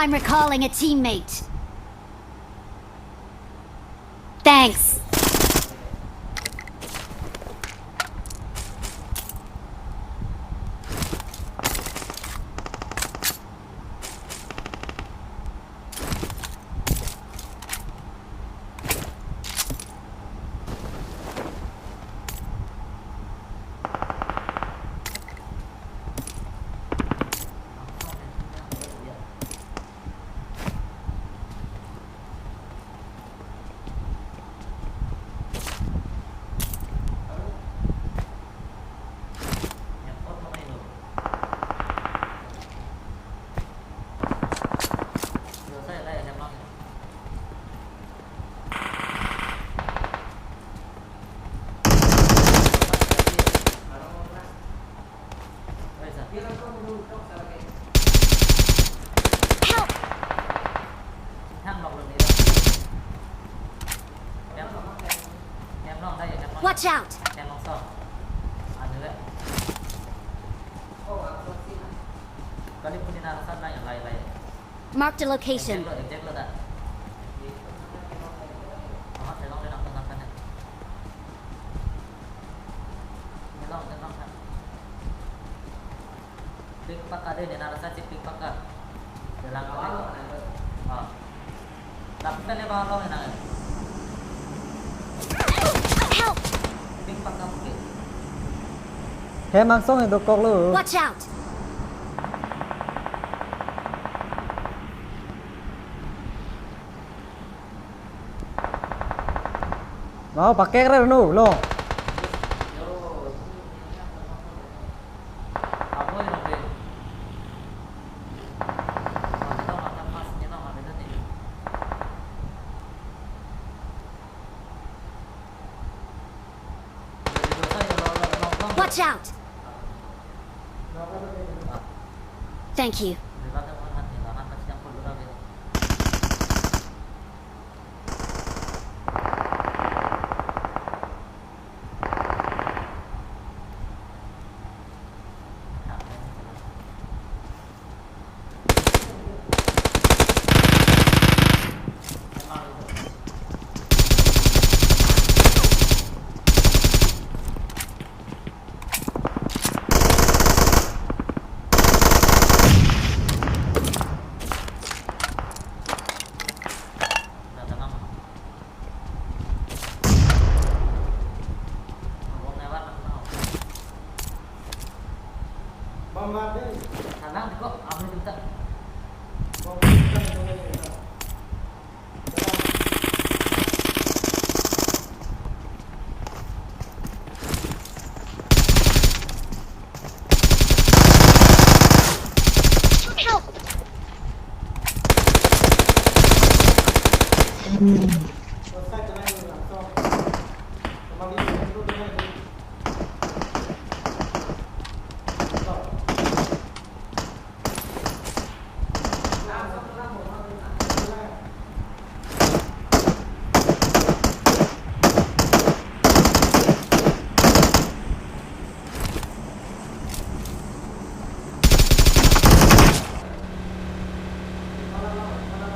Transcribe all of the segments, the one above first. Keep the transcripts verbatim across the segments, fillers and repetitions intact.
I'm recalling a teammate. Thanks. Help! Watch out! Marked a location. Pink pakka dei, ne nara sa si pink pakka. Dalang ko. Ah. Tapi kan dia bang long nang. Help! Pink pakka mungkin. Hem angsong dokok lo. Watch out! Mau pakai keren no lo. Watch out! Thank you.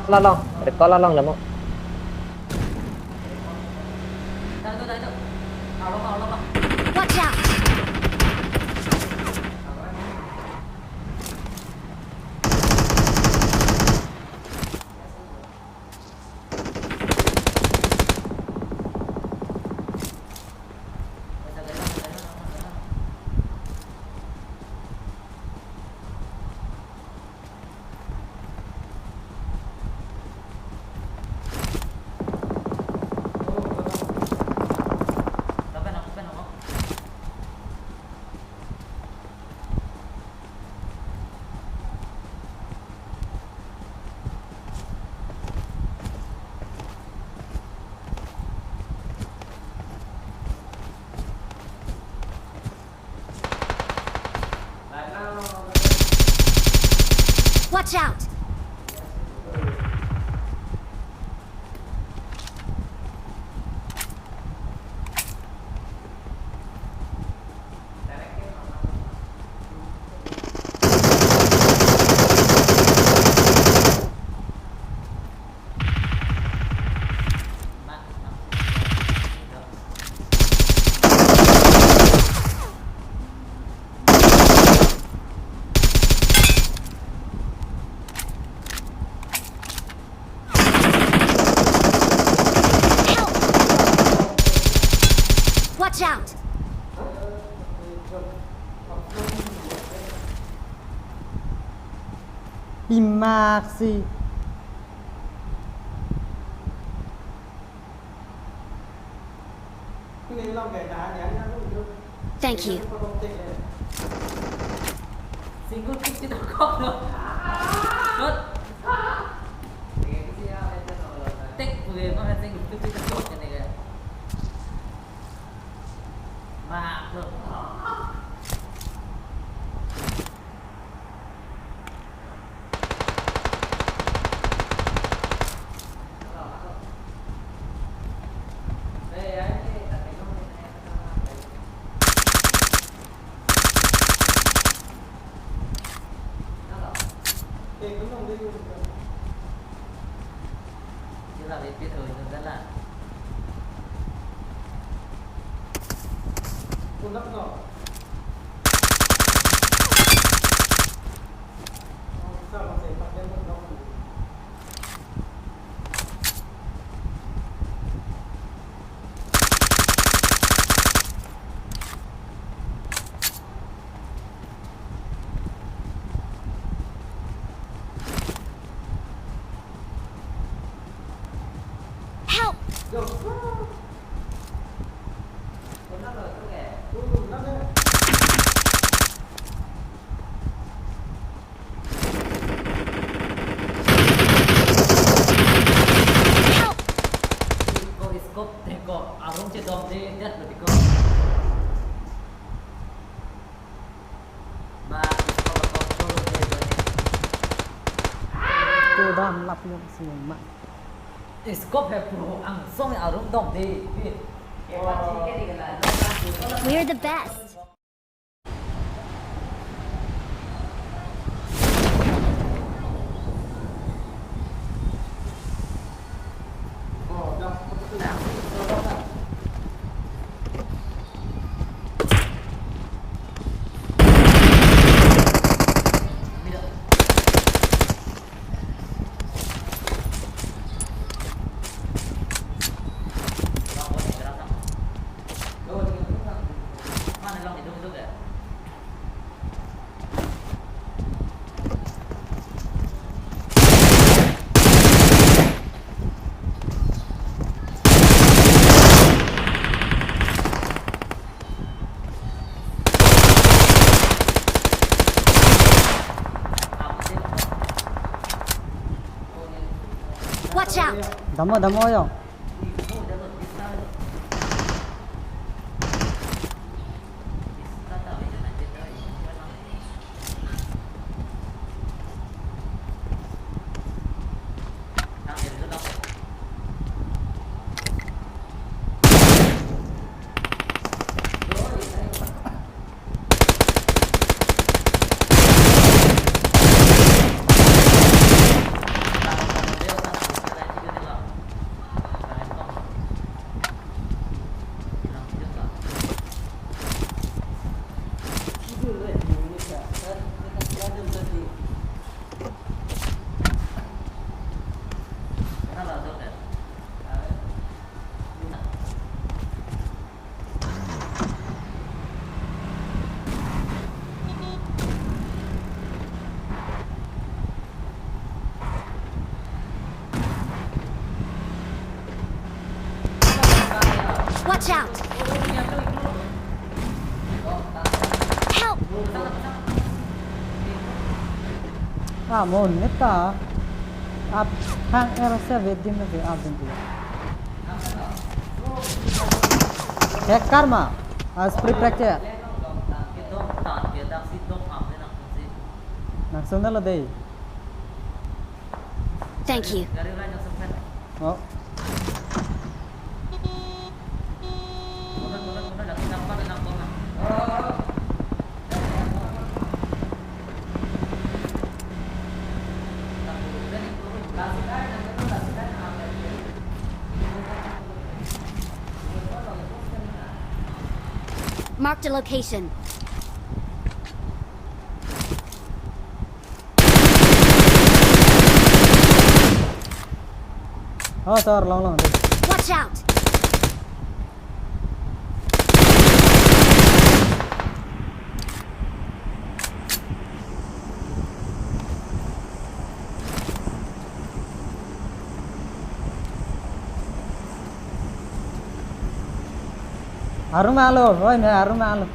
Lalong, recall lalong lemo. Watch out! Watch out! Pimaksi. Thank you. Single fifty to kok lo. Shot. Tek puve ma single fifty to kok kene ke. Mak lo. Help! Help! Ko scope teko, arong chedom de, det lo teko. Ba, ko, ko, ko, ko, ko, ko. To dam lap lo si ma. Scope he pro angsong arong dom de. We're the best. Watch out! Damo, damo yo. Watch out! Help! Ah, mo neta. Ap hang era se vedim me ve abin dia. Hacker ma, as pre practice. Nang sunda lo dei. Thank you. Oh. Marked a location. Oh, sir, long, long. Watch out! Arum alo, oi me arum alo.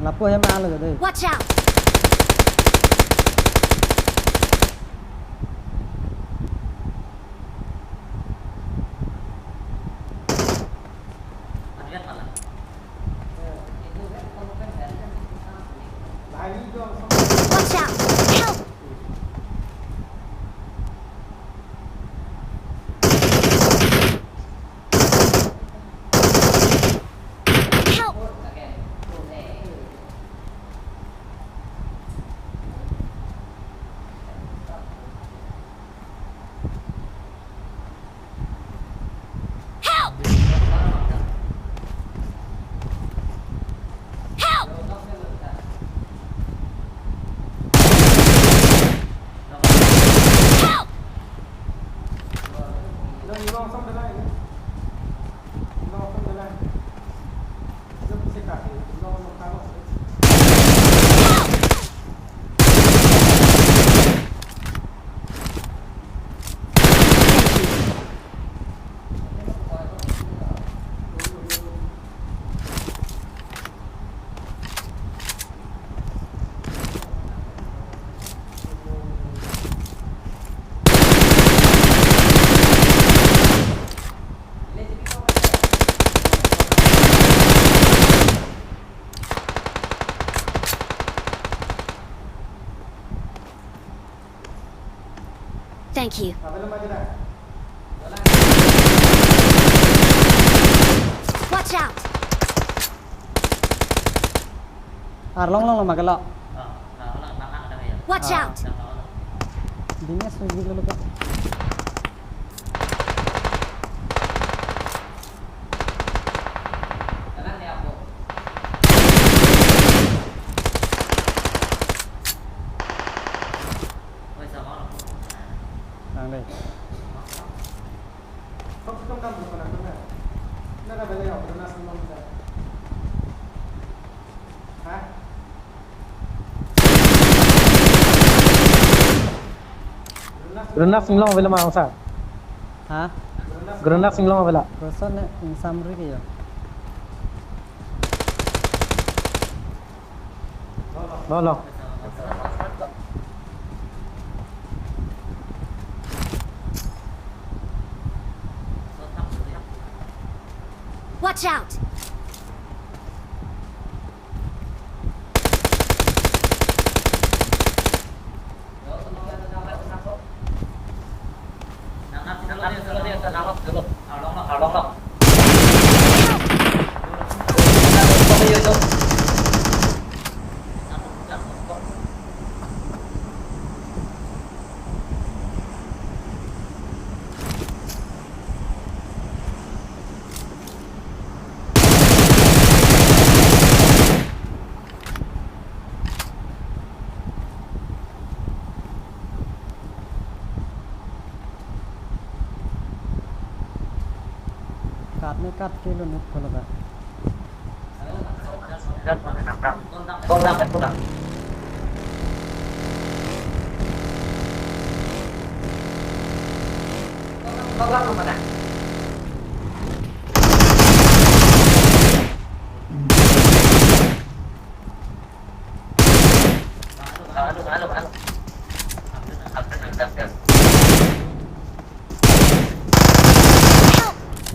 Lapu hem alo dei. Watch out! Watch out! Help! Help! Help! Help! Help! Thank you. Watch out! Arlong long lo magalo. Watch out! Dinesh nunggu dulu, Kak. Nang dei. Brunas inglong avela ma, sir? Ha? Brunas inglong avela. Koson ne, insam ri ke ya. Lo, lo. Watch out! Kat ne kat ke lo nuk kolo ba.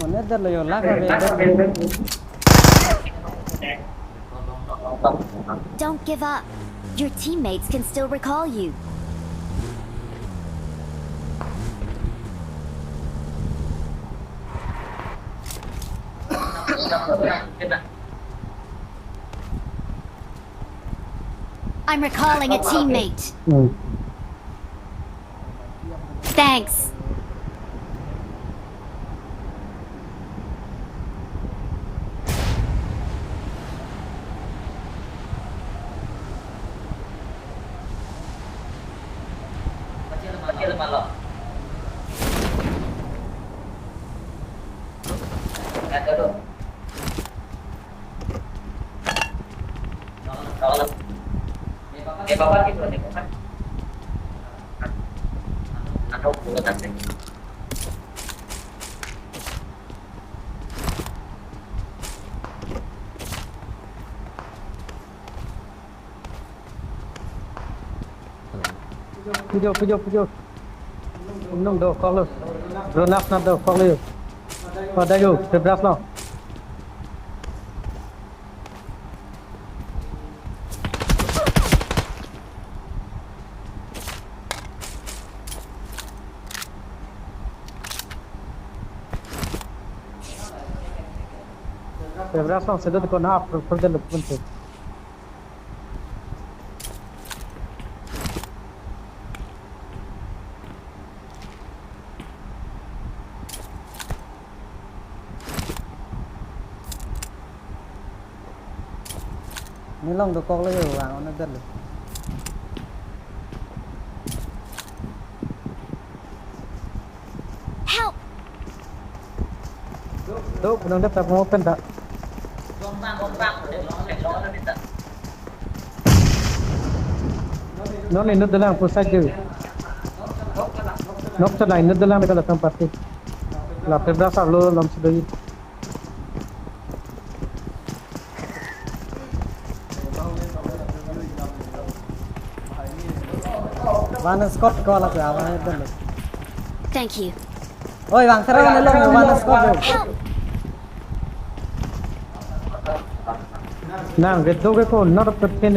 Mane der lo yo lak ave. Don't give up. Your teammates can still recall you. I'm recalling a teammate. Thanks. Video, video, video. Nung dokoklo. Drone asna dokoklo. Pada yo, pebras lo. Pebras lo, sedo ko na apro pro de lo punte. Nelong dokoklo yo, vang on-e det lo. Help! Do, nang dep tap mo pen ta. Non inut dolang pusat je. Nok chana inut dolang dekat datang pasti. La pebras lo lom sudah. One squad ko la kya, one squad. Thank you. Oi, vang sera ne long, one squad lo. Help! Nang, get do ke ko, not a pin.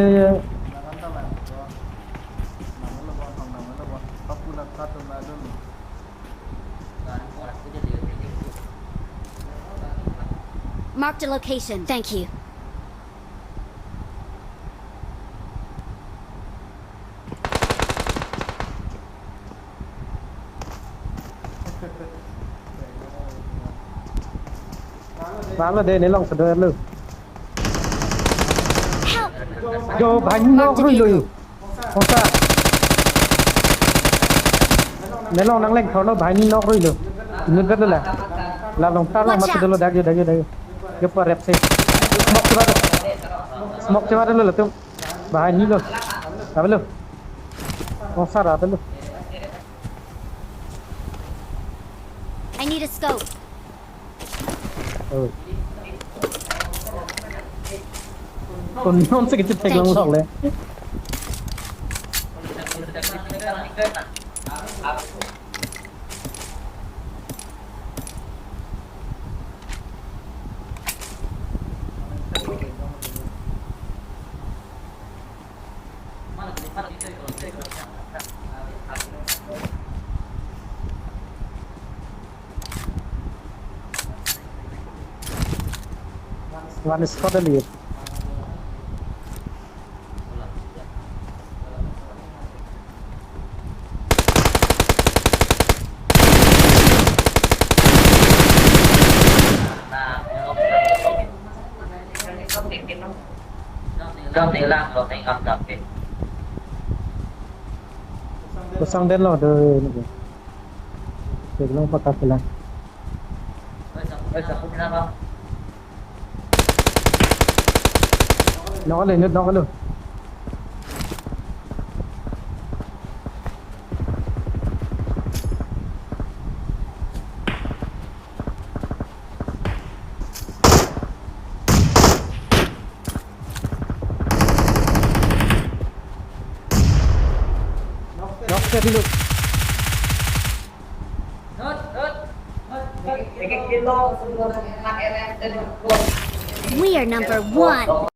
Marked a location. Thank you. Vang lo de, nelong sedo lo. Help! Jo, banyak Marked a nok rui lo. Vehicle. Ongsa. Nelong nangleng thorno banyak nok rui lo. Inut vet lo la. La long ta long. Watch out. Mat dolo, dagi, dagi, dagi. Yo pa rep se. Smoke cheva dolo. Smoke cheva dolo latum. Banyak lo. Apa lo? Ongsa ra lo. I need a scope. Oh. Kon non se kiti theklong lok le. One squad ali. Kosong den lo do. Theklong pakat lang. Nok lo, inut nok lo. Nok ke dulu. We are number one.